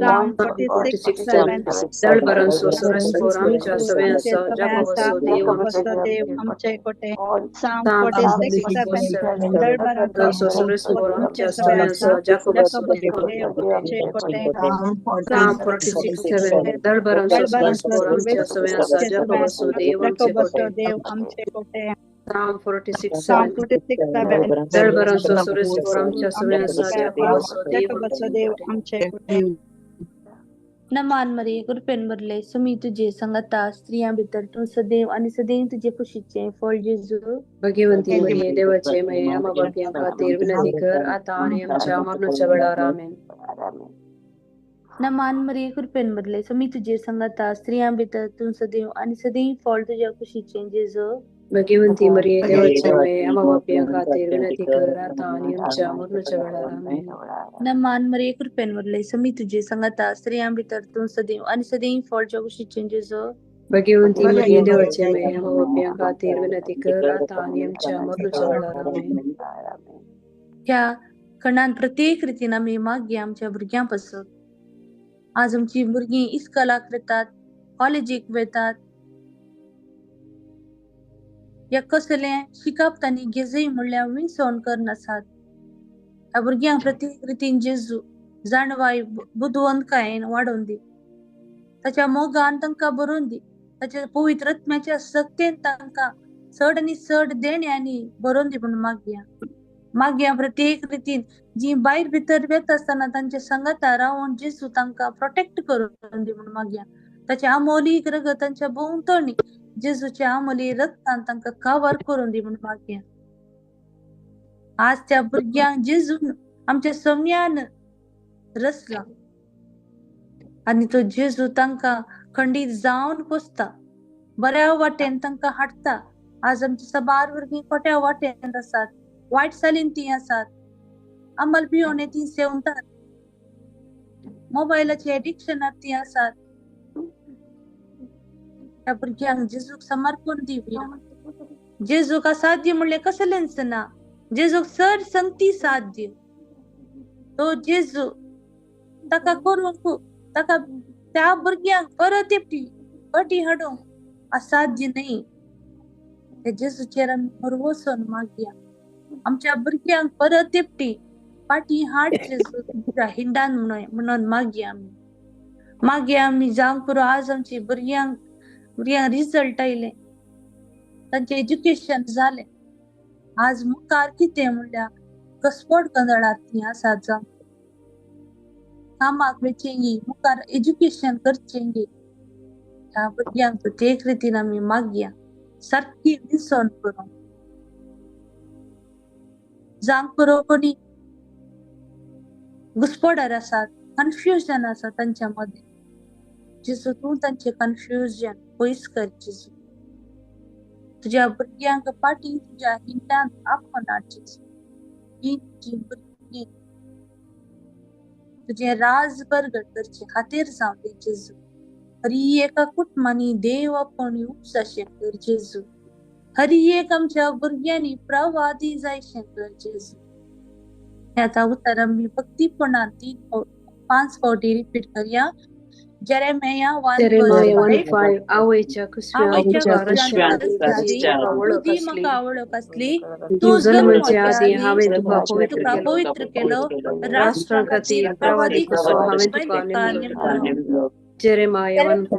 [SPEAKER 3] Psalm 46 7.
[SPEAKER 4] Psalm 46 7. Psalm 46
[SPEAKER 3] Psalm
[SPEAKER 4] 7.
[SPEAKER 3] 46 7.
[SPEAKER 4] जळभरांचो सुरेस्पोर आमच्या सगळ्या
[SPEAKER 3] देव आमचे कुटे.
[SPEAKER 1] नमान मरिये कृपेन भरले सुमी तुझे संगता स्त्रियां भितर तूं सदैव आनी सदैव तुजे कुशीचें फळ जेजू.
[SPEAKER 4] भगवंती मरिये देवाचे माये आम्हा पाप्यां खातीर विनंती कर आता आणि आमच्या मरणाच्या वेळार. आमेन.
[SPEAKER 1] नमान मरिये कृपेन भरले सुमी तुझे संगता स्त्रियां भितर तूं सदैव आनी सदैव फळ तुज्या कुशीचें जेजू.
[SPEAKER 4] भगवंती मरिये देवाचे माये आम्हा पाप्यां खातीर विनंती कर आता आणि आमच्या मरणाच्या वेळार. आमेन.
[SPEAKER 1] नमान मरिये कृपेन भरले सुमी तुझे संगता स्त्रियां भितर तूं सदैव आनी सदैव फळ तुज्या कुशीचें जेजू.
[SPEAKER 4] भगवंती मरिये देवाचे माये आम्हा पाप्यां खातीर विनंती कर आता आणि आमच्या मरणाच्या वेळार. आमेन.
[SPEAKER 1] ह्या खंडान प्रत्येक रितीन आमी मागया आमच्या भुरग्यां पासून. आज आमची भुरगीं इस्कॉलाक वेतात, कॉलेजीक वेतात, या कसलें शिकप तांणी घेजय म्हणल्यार विसवण करनासात. ह्या भुरग्यांक प्रत्येक रितीन जेजू जाणवाय बुदवंतकायेन वाडोवन दी, ताच्या मोगान तांकां बरोवन दी, ताच्या पवित्र आत्म्याच्या सक्तेन तांकां चड आनी चड देण्यांनी बरोवन दी म्हूण मागया. मागया प्रत्येक रितीन जी भायर भितर वेता आसतना तांच्या संगता रावन जेजू तांकां प्रोटेक्ट करून दी म्हूण मागया. ताच्या अमोलीक रगत तांच्या भोंवतणी जेजूच्या अमोली रक्तान तांकां कवर करून दी म्हूण मागया. आज त्या भुरग्यांक जेजून आमच्या सम्यान रचला आनी तो जेजू तांकां खंडीत जावन पोसता, बऱ्या वाटेन तांकां हाडटा. आज आमची साबार भुरगीं खोट्या वाटेन आसात, वायट चालीन ती आसात, अंमल पियोने ती सेवतात, मोबायलाचे एडिक्शनार ती आसात. ह्या भुरग्यांक जेजूक समर्पण दिवया. जेजूक असाध्य म्हणलें कसलेंच ना, जेजूक चड संगती साध्य. तो जेजू ताका करूंक ताका त्या भुरग्यांक परत एकटी पटी हाडूंक असाध्य न्हय. त्या जेजूचेर आमी भरवसोन मागया आमच्या भुरग्यांक परत एकटी पाटी हाड जेजू तुज्या हिंडान म्हणून मागया. आमी मागया आमी जावंक पुरो आज आमची भुरग्यांक भुरग्यांक रिजल्ट आयले, तांचें एज्युकेशन जालें, आज मुखार कितें म्हणल्यार घसपट गोंदळांत तीं आसात. जावं कामाक वचेंगी, मुखार एज्युकेशन करचेंगी. ह्या भुरग्यांक प्रत्येक रितीन आमी मागया सारकी विसवण करूंक. जावंक पुरो कोणी घुस्पडार आसात, कन्फ्युजन आसा तांच्या मदें, जेजू तूं तांचें कन्फ्युजन पयस कर जेजू. तुज्या भुरग्यांक पाटी तुज्या हिंडान आपोवन हाड जेजू. ही तुजी भुरगीं तुजें राज बरगड करचे खातीर जावं दी जेजू. हरी एका कुटुंबांनी देव आपोवन उपजाशें कर जेजू. हरी एक आमच्या भुरग्यांनी प्रवादी जायशें कर जेजू. आतां उतर आमी भक्तीपणान 3-5 फावटी रिपीट करया. Jeremiah 1
[SPEAKER 4] Jeremiah
[SPEAKER 1] verse 5.
[SPEAKER 4] 1:5. आवयच्या कुसव्यांत
[SPEAKER 1] आवयच्या
[SPEAKER 4] तुका
[SPEAKER 1] कुसव्यांत
[SPEAKER 4] रचच्या
[SPEAKER 1] तुका
[SPEAKER 4] आदीं तुजी म्हाका वळख
[SPEAKER 1] तुजी
[SPEAKER 4] आसली.
[SPEAKER 1] म्हाका वळख आसली.
[SPEAKER 4] तूं
[SPEAKER 1] तूं
[SPEAKER 4] जल्मचे
[SPEAKER 1] जल्मचे
[SPEAKER 4] आदीं
[SPEAKER 1] आदीं
[SPEAKER 4] हांवें तुका पवित्र
[SPEAKER 1] तुका
[SPEAKER 4] केलो.
[SPEAKER 1] पवित्र केलो.
[SPEAKER 4] राष्ट्रां
[SPEAKER 1] राष्ट्रां
[SPEAKER 4] खातीर
[SPEAKER 1] खातीर
[SPEAKER 4] प्रवादी
[SPEAKER 1] प्रवादी
[SPEAKER 4] कसो
[SPEAKER 1] कसो
[SPEAKER 4] हांवें
[SPEAKER 1] हांवें
[SPEAKER 4] तुका
[SPEAKER 1] तुका
[SPEAKER 4] नेमलो.
[SPEAKER 1] नेमलो.
[SPEAKER 4] Jeremiah 1:5.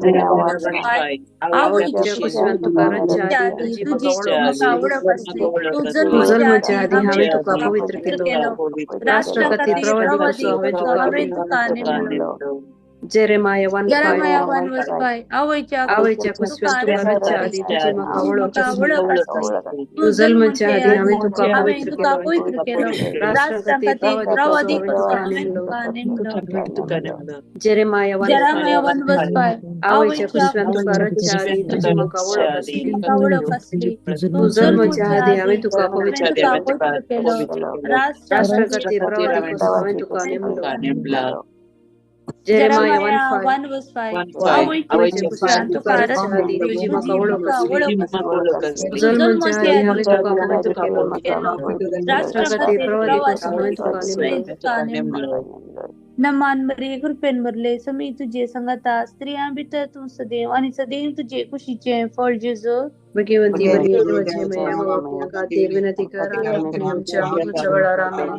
[SPEAKER 1] 5.
[SPEAKER 4] आवयच्या
[SPEAKER 1] आवयच्या
[SPEAKER 4] कुसव्यांत तुका रचच्या
[SPEAKER 1] कुसव्यांत
[SPEAKER 4] आदीं
[SPEAKER 1] आदीं
[SPEAKER 4] तुजी म्हाका
[SPEAKER 1] तुजी
[SPEAKER 4] वळख
[SPEAKER 1] म्हाका
[SPEAKER 4] आसली.
[SPEAKER 1] वळख आसली. तूं
[SPEAKER 4] तूं
[SPEAKER 1] जल्मचे
[SPEAKER 4] जल्मचे
[SPEAKER 1] आदीं
[SPEAKER 4] आदीं
[SPEAKER 1] हांवें
[SPEAKER 4] हांवें तुका
[SPEAKER 1] तुका
[SPEAKER 4] पवित्र
[SPEAKER 1] पवित्र
[SPEAKER 4] केलो.
[SPEAKER 1] केलो.
[SPEAKER 4] राष्ट्रां
[SPEAKER 1] राष्ट्रां
[SPEAKER 4] खातीर
[SPEAKER 1] खातीर
[SPEAKER 4] प्रवादी
[SPEAKER 1] प्रवादी
[SPEAKER 4] कसो हांवें
[SPEAKER 1] कसो
[SPEAKER 4] तुका
[SPEAKER 1] हांवें
[SPEAKER 4] नेमलो.
[SPEAKER 1] तुका नेमलो.
[SPEAKER 4] Jeremiah 1:5.
[SPEAKER 1] Jeremiah 1 verse 5. आवयच्या
[SPEAKER 4] आवयच्या
[SPEAKER 1] कुसव्यांत
[SPEAKER 4] कुसव्यांत
[SPEAKER 1] तुका
[SPEAKER 4] तुका
[SPEAKER 1] रचच्या
[SPEAKER 4] रचच्या
[SPEAKER 1] आदीं
[SPEAKER 4] आदीं तुजी म्हाका
[SPEAKER 1] तुजी
[SPEAKER 4] वळख
[SPEAKER 1] म्हाका
[SPEAKER 4] आसली.
[SPEAKER 1] वळख आसली.
[SPEAKER 4] तूं
[SPEAKER 1] तूं
[SPEAKER 4] जल्मचे
[SPEAKER 1] जल्मचे
[SPEAKER 4] आदीं हांवें
[SPEAKER 1] आदीं
[SPEAKER 4] तुका
[SPEAKER 1] हांवें
[SPEAKER 4] पवित्र
[SPEAKER 1] तुका
[SPEAKER 4] केलो.
[SPEAKER 1] पवित्र केलो.
[SPEAKER 4] राष्ट्रां
[SPEAKER 1] राष्ट्रां
[SPEAKER 4] खातीर
[SPEAKER 1] खातीर
[SPEAKER 4] प्रवादी कसो
[SPEAKER 1] प्रवादी
[SPEAKER 4] हांवें
[SPEAKER 1] कसो
[SPEAKER 4] तुका
[SPEAKER 1] हांवें
[SPEAKER 4] नेमलो.
[SPEAKER 1] तुका नेमलो.
[SPEAKER 4] Jeremiah 1:5.
[SPEAKER 1] Jeremiah 1 verse 5.
[SPEAKER 4] आवयच्या
[SPEAKER 1] आवयच्या
[SPEAKER 4] कुसव्यांत तुका
[SPEAKER 1] कुसव्यांत
[SPEAKER 4] रचच्या आदीं तुजी म्हाका वळख
[SPEAKER 1] तुजी
[SPEAKER 4] आसली.
[SPEAKER 1] म्हाका वळख आसली.
[SPEAKER 4] तूं
[SPEAKER 1] तूं
[SPEAKER 4] जल्मचे
[SPEAKER 1] जल्मचे
[SPEAKER 4] आदीं हांवें
[SPEAKER 1] आदीं
[SPEAKER 4] तुका
[SPEAKER 1] हांवें
[SPEAKER 4] पवित्र
[SPEAKER 1] तुका
[SPEAKER 4] केलो.
[SPEAKER 1] पवित्र केलो. राष्ट्रां
[SPEAKER 4] राष्ट्रां
[SPEAKER 1] खातीर
[SPEAKER 4] खातीर प्रवादी
[SPEAKER 1] प्रवादी
[SPEAKER 4] कसो हांवें
[SPEAKER 1] कसो
[SPEAKER 4] तुका
[SPEAKER 1] हांवें
[SPEAKER 4] नेमलो.
[SPEAKER 1] तुका नेमलो.
[SPEAKER 4] Jeremiah
[SPEAKER 1] Jeremiah
[SPEAKER 4] 1:5.
[SPEAKER 1] 1 verse 5.
[SPEAKER 4] आवयच्या
[SPEAKER 1] आवयच्या
[SPEAKER 4] कुसव्यांत
[SPEAKER 1] कुसव्यांत
[SPEAKER 4] तुका
[SPEAKER 1] तुका
[SPEAKER 4] रचच्या
[SPEAKER 1] रचच्या
[SPEAKER 4] आदीं
[SPEAKER 1] आदीं
[SPEAKER 4] तुजी
[SPEAKER 1] तुजी
[SPEAKER 4] म्हाका वळख
[SPEAKER 1] म्हाका
[SPEAKER 4] आसली.
[SPEAKER 1] वळख आसली.
[SPEAKER 4] तूं
[SPEAKER 1] तूं
[SPEAKER 4] जल्मचे
[SPEAKER 1] जल्मचे
[SPEAKER 4] आदीं हांवें
[SPEAKER 1] आदीं
[SPEAKER 4] तुका पवित्र
[SPEAKER 1] केलो.
[SPEAKER 4] केलो.
[SPEAKER 1] राष्ट्रां
[SPEAKER 4] राष्ट्रां खातीर
[SPEAKER 1] खातीर
[SPEAKER 4] प्रवादी
[SPEAKER 1] प्रवादी
[SPEAKER 4] कसो हांवें
[SPEAKER 1] कसो
[SPEAKER 4] तुका
[SPEAKER 1] हांवें
[SPEAKER 4] नेमलो.
[SPEAKER 1] तुका नेमलो. नमान मरिये कृपेन भरले समी तुझे संगता स्त्रियां भितर तूं सदैव आनी सदैव तुजे कुशीचें फळ जेजू.
[SPEAKER 4] भगवंती मरिये देवाचे माये आम्हा पाप्यां खातीर विनंती कर आता आणि आमच्या मरणाच्या वेळार. आमेन.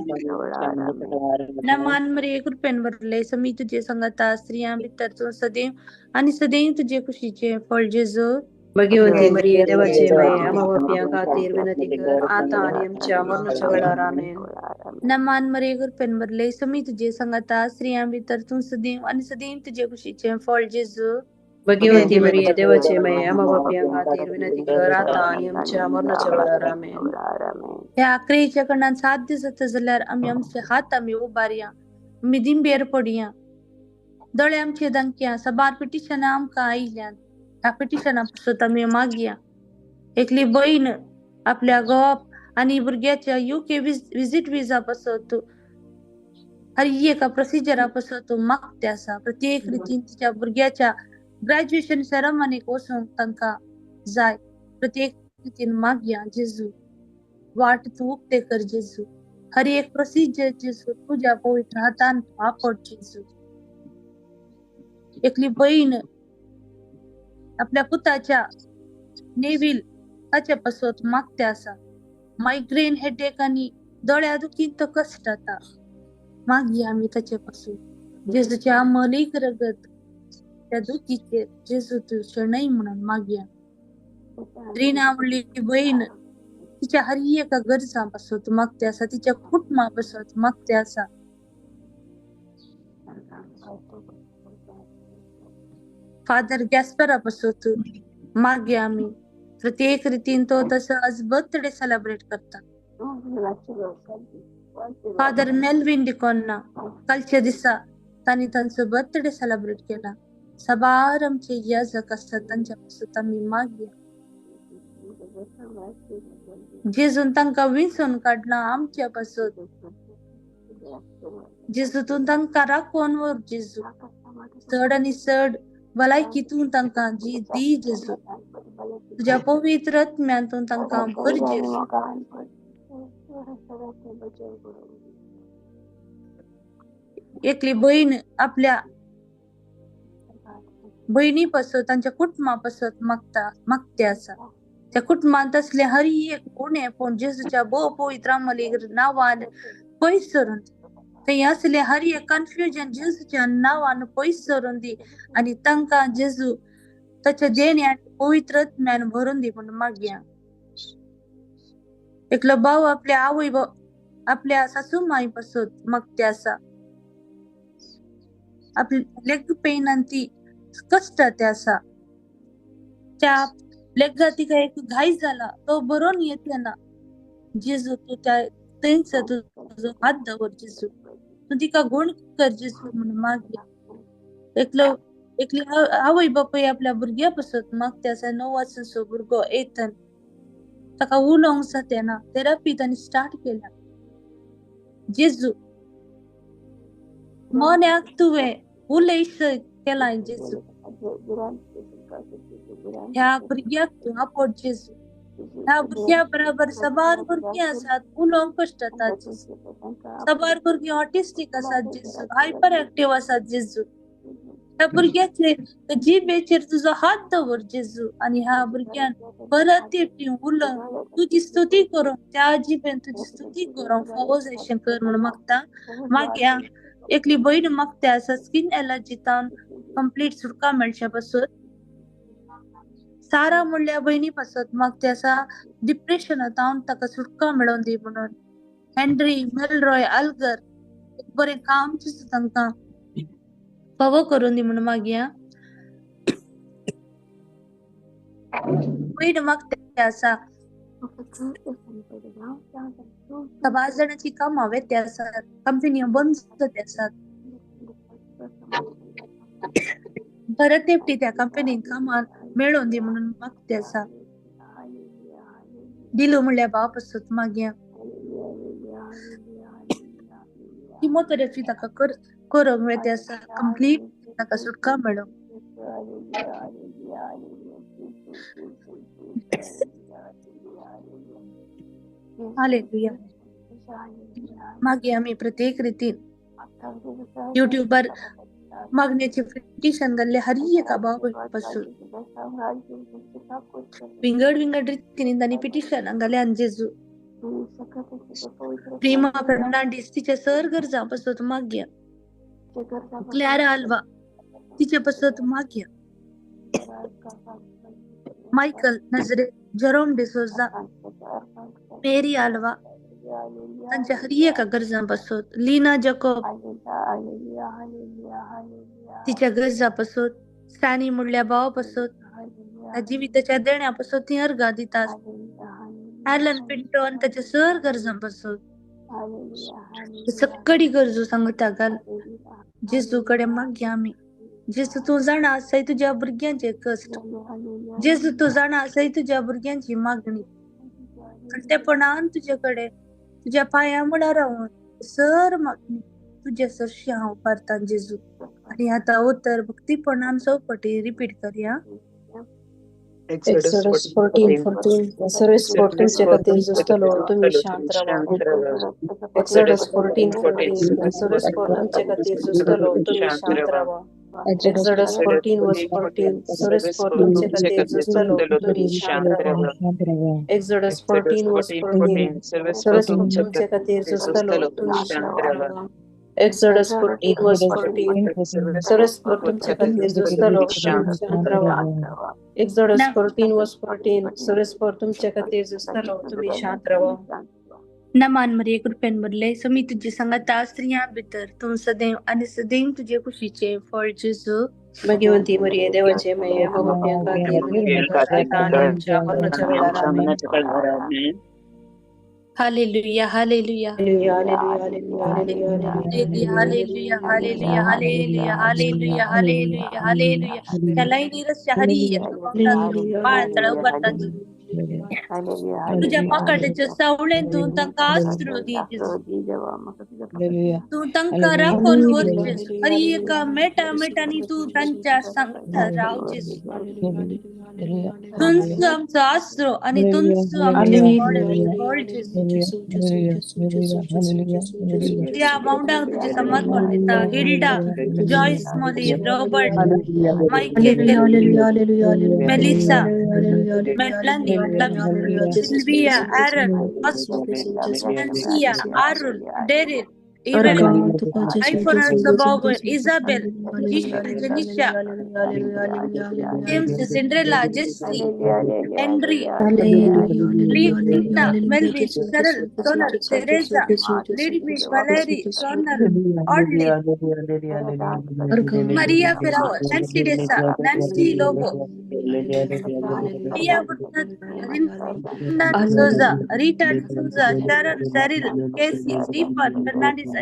[SPEAKER 1] नमान मरिये कृपेन भरले समी तुझे संगता स्त्रियां भितर तूं सदैव आनी सदैव तुजे कुशीचें फळ जेजू.
[SPEAKER 4] भगवती मरिये देवाचे माये आम्हा पापयां खातीर विनंती कर आता आणि आमच्या मरणाच्या वेळार आमेन.
[SPEAKER 1] नमान मरिये कृपेन भरले समी तुझे संगता स्त्रियां भितर तूं सदीव आनी सदीव तुजे कुशीचें फळ जेजू.
[SPEAKER 4] भगवती मरिये देवाचे माये आम्हा पापयां खातीर विनंती कर आता आणि आमच्या मरणाच्या वेळार आमेन.
[SPEAKER 1] ह्या आक्रेच्या कडल्यान साध्य जाता जाल्यार आमी आमचे हात आमी उबारया, आमी दिंबेर पडया, दोळे आमचे दांकया. साबार पिटिशनां आमकां आयल्यान, ह्या पिटिशनां पासत आमी मागया. एकली बयण आपल्या घोवाक आनी भुरग्याच्या युके विजीट विजा पासत हर एका प्रोसिजरा पासत मागते आसा. प्रत्येक रितीन तिच्या भुरग्याच्या ग्रॅज्युएशन सेरेमनीक वचूंक तांकां जाय. प्रत्येक रितीन मागया जेजू, वाट तूं उक्ते कर जेजू. हर एक प्रोसिजर जेजू तुज्या पवित्र हातान तूं आपट जेजू. एकली बयण आपल्या पुताच्या नेवील ताचे पासत मागते आसा. मायग्रेन हेडेक आनी दोळ्या दुखीन तो कश्ट जाता. मागया आमी ताचे पासून जेजूच्या अमलीक रगत त्या दुखीचेर जेजू तूं शणय म्हणून मागया. रीना म्हणली बयण तिच्या हर एका गरजां पासत मागते आसा, तिच्या कुटुंबा पासत मागते आसा. फादर गॅस्परा पासत मागया आमी. प्रत्येक रितीन तो तसो आज बर्थडे सेलिब्रेट करता. फादर मेल्विन डिकॉन्ना कालच्या दिसा तांणी तांचो बर्थडे सेलिब्रेट केला. साबार आमचे याजक आसतात तांच्या पासत आमी मागया. जेजून तांकां विंचून काडला आमच्या पासत. जेजू तूं तांकां राखून व्हर जेजू. चड आनी चड भलायकी तूं तांकां जी दी जेजू. तुज्या पवित्र आत्म्यान तूं तांकां भर जेजू. एकली बयण आपल्या बयणी पासत तांच्या कुटुंबा पासत मागता मागते आसा. त्या कुटुंबांत असले हर एक उणें पूण जेजूच्या भोव पवित्र अमलीक नांवान पयस सरून थंय असले हर एक कन्फ्युजन जेजूच्या नांवान पयस सरून दी आनी तांकां जेजू ताच्या देणे आनी पवित्र आत्म्यान भरून दी म्हूण मागया. एकलो भाव आपल्या आवय आपल्या सासू माय पासत मागते आसा. आपले लेग पेन आनी ती कश्ट ते आसा. त्या लेगा तिका एक घाय जाला तो बरोवन येते ना. जेजू तूं त्या थंयच तुजो हात दवर जेजू, तूं तिका गुण कर जेजू म्हणून मागया. एकलो एकली आवय बापूय आपल्या भुरग्या पासत मागते आसा. 9 वर्सांचो भुरगो एथन ताका उलोवंक जाता ना. थेरपी तांणी स्टार्ट केल्या. जेजू मोन्याक तुवें उलयश केलां जेजू. ह्या भुरग्याक तूं आपट जेजू. ह्या भुरग्या बराबर साबार भुरगीं आसात उलोवंक कश्ट जाता जेजू. साबार भुरगीं ऑटिस्टीक आसात जेजू, हायपर एक्टीव आसात जेजू. ह्या भुरग्याचे जिबेचेर तुजो हात दवर जेजू आनी ह्या भुरग्यान परत उलोवंक तुजी स्तुती करूंक त्या जिबेन तुजी स्तुती करूंक फावो जायशें कर म्हणून मागता. मागया एकली बयण मागते आसा स्कीन एलर्जी तावन कंप्लीट सुटका मेळच्या पासत. सारा म्हणल्या बयणी पासत मागते आसा डिप्रेशना तावन ताका सुटका मेळोवन दी म्हणून. हेनरी मेलरॉय अल्गर एक बरें काम जेजू तांकां फावो करून दी म्हणून मागया. बयण मागते आसा साबार जाणांची कामां वेते आसात, कंपनी बंद जाते आसात. परत एकटी त्या कंपनीन कामां मेळोवन दी म्हणून मागते आसा. दिलो म्हणल्यार भाव पासत मागया. किमोथेरपी ताका करूंक वेते आसा कंप्लीट ताका सुटका मेळोवंक. हालेलुया. मागीर आमी प्रत्येक रितीन युट्यूबार मागण्याची पिटिशन घाल्ले हर एका भाव पासून विंगड विंगड रितीन तांणी पिटिशन घाले. आनी जेजू प्रेमा फर्नांडीस तिच्या सर गरजां पासत मागया. क्लॅरा आल्वा तिच्या पासत मागया. Michael Nazareth, Jerome D'Souza, Mary Alva तांच्या हर एका गरजां पासत, लीना जॅकोब तिच्या गरजां पासत, स्टॅनी म्हणल्या भावा पासत, जिविताच्या देण्या पासत ती अर्गां दितात, ॲलन पिंटो आनी ताच्या सर गरजां पासत, सक्कडी गरजो सांगता घाल जेजू कडेन मागया आमी. जेजू तूं जाणा आसाय तुज्या भुरग्यांचे कश्ट, जेजू तूं जाणा आसाय तुज्या भुरग्यांची मागणी, तेपणान तुजे कडेन तुज्या पांया मुळार रावन सर मागणी तुज्या सरशी हांव पारतां जेजू. आनी आतां उतर भक्तीपणान चौपटी रिपीट करया.
[SPEAKER 3] Exodus 14:14 सर्वेस्पर तुमचे खातीर झुजतलो, तुमी शांत रावा. Exodus 14:14 सर्वेस्पर तुमचे खातीर झुजतलो, तुमी शांत रावा. Exodus 14:14 सर्वेस्पर तुमचे खातीर झुजतलो, तुमी शांत रावा. Exodus 14:14 सर्वेस्पर तुमचे खातीर झुजतलो, तुमी शांत रावा. Exodus 14:14 सर्वेस्पर तुमचे खातीर झुजतलो, तुमी शांत रावा. Exodus 14:14 सर्वेस्पर तुमचे खातीर झुजतलो, तुमी शांत रावा.
[SPEAKER 1] नमान मरिये, कृपेन भरले, समी तुजी सांगाता, स्त्रियां भितर तूं सदैव आनी सदैव तुजे कुशीचें फळ जेजू.
[SPEAKER 3] भाग्यवंती मरिये, देवाचे माये, पाप्यां खातीर आतां आनी आमच्या मरणाच्या वेळार. आमेन.
[SPEAKER 1] Hallelujah, hallelujah,
[SPEAKER 3] hallelujah, hallelujah,
[SPEAKER 1] hallelujah, hallelujah, hallelujah, hallelujah, hallelujah, hallelujah. त्या लायनी हरी पाळ उबारता तुज्या पाकाट्याच्या सावळेन तूं तांकां आसरो दी जेजू, तूं तांकां राखून व्हर जेजू. हर एका मेटा मेटांनी तूं तांच्या सांगता राव जेजू. तुंच आमचो आसरो आनी तुंच आमचें बळ जेजू. त्या भावंडांक तुजें समर्पण दिता. Hilda, Joyce, Molly, Robert, Michael, Melissa, Melanie, Sylvia, Aaron, Cynthia, Arun, Daryl, Evelyn, Alfonso Bauer, Isabel, Janisha, James, Cinderella, Jesse, Henry, Rita, Melvin, Cheryl, Sonal, Teresa, Lady Valerie, Sonal, Audley, Maria Ferrao, Nancy Desa, Nancy Lobo, Tia Rinda D'Souza, Rita D'Souza, Sharon, Cyril, Casey, Stephen, Fernandez,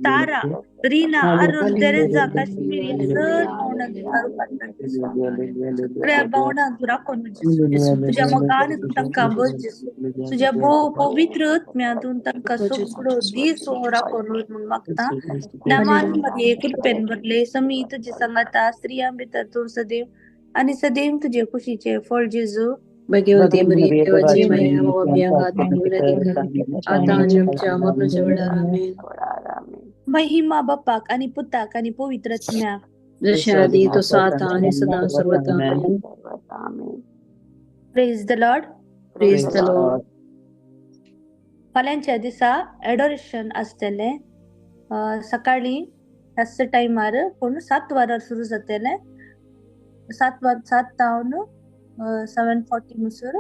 [SPEAKER 1] Tara, Reena, Arun, Teresa, Kashmiri, sir सगळ्या भावनांक तूं राखून तुज्या मोगान तूं तांकां भर जेजू, तुज्या भोव पवित्र आत्म्यांतून तांकां सगळो दीस राखून म्हूण मागता. नमान मरिये, कृपेन भरले, समी तुजे सांगाता, स्त्रियां भितर तूं सदैव आनी सदैव तुजे कुशीचें फळ जेजू.
[SPEAKER 3] भाग्यवती मरिये, देवाची माये, पाप्यां खातीर आतां आनी आमच्या मरणाच्या वेळार. आमेन.
[SPEAKER 1] महिमा बापाक आनी पुताक आनी पवित्र आत्म्याक,
[SPEAKER 3] जशें आदी तसो आतां आनी सदां सर्वदा. आमेन.
[SPEAKER 1] Praise the Lord.
[SPEAKER 3] Praise the Lord.
[SPEAKER 1] फाल्यांच्या दिसा एडोरेशन आसतलें सकाळीं ह्याच टायमार, पूण 7 वरार सुरू जातलें. 7 जावन 7:40 म्हणसर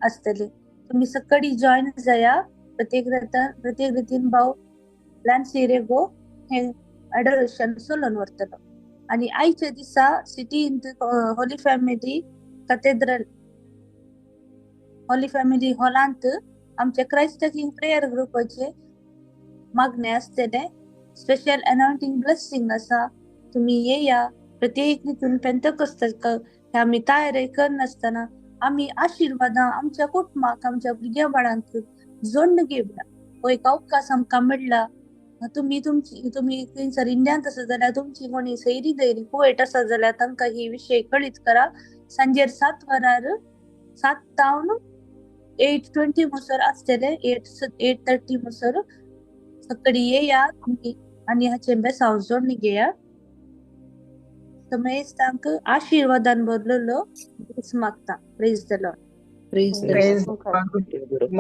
[SPEAKER 1] आसतलें. तुमी सकाळी जॉयन जाया. प्रत्येक रितीन भाव लॅन्सी रेगो हें एडोरेशन चलोवन व्हरतलो. आनी आयच्या दिसा सिटींत Holy Family Cathedral, Holy Family हॉलांत आमच्या क्रायस्ट किंग प्रेयर ग्रुपाचे मागणें आसतलें. स्पेशल अनॉयंटींग ब्लेसिंग आसा, तुमी येया. प्रत्येक रितीन पेंतकोस्ताक आमी तयारी करनासतना आमी आशिर्वादां आमच्या कुटुंबाक, आमच्या भुरग्यां बाळांक जोडून घेवया. हो एक अवकाश आमकां मेळ्ळा. तुमी तुमची तुमी खंयसर इंडियांत आसा जाल्यार तुमची कोणी सैरी दैरी कुवेट आसा जाल्यार तांकां ही विशय कळीत करा. सांजेर 7 वरार 7 जावन 8:20 म्हणसर आसतलें. 8:30 म्हणसर सकाळी येया तुमी आनी हाचें बेसांव जोडून घेया. समेस्तांक आशिर्वादान भरलेलो दीस मागता. Praise the Lord.
[SPEAKER 3] Praise the
[SPEAKER 4] Lord.